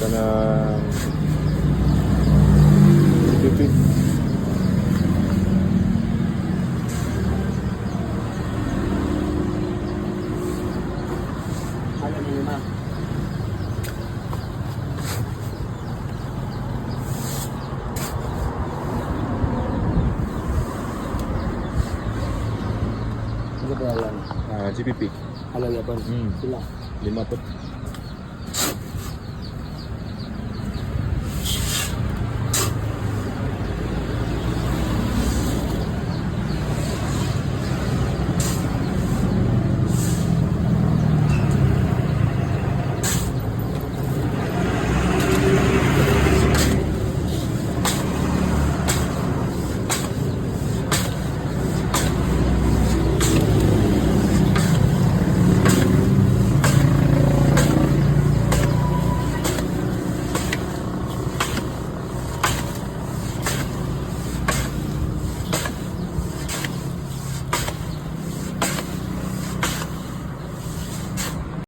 Kanang GPP. Ano ni lima? Ano ba yan? Ah, GPP. Halo yapon. Sila. Lima po.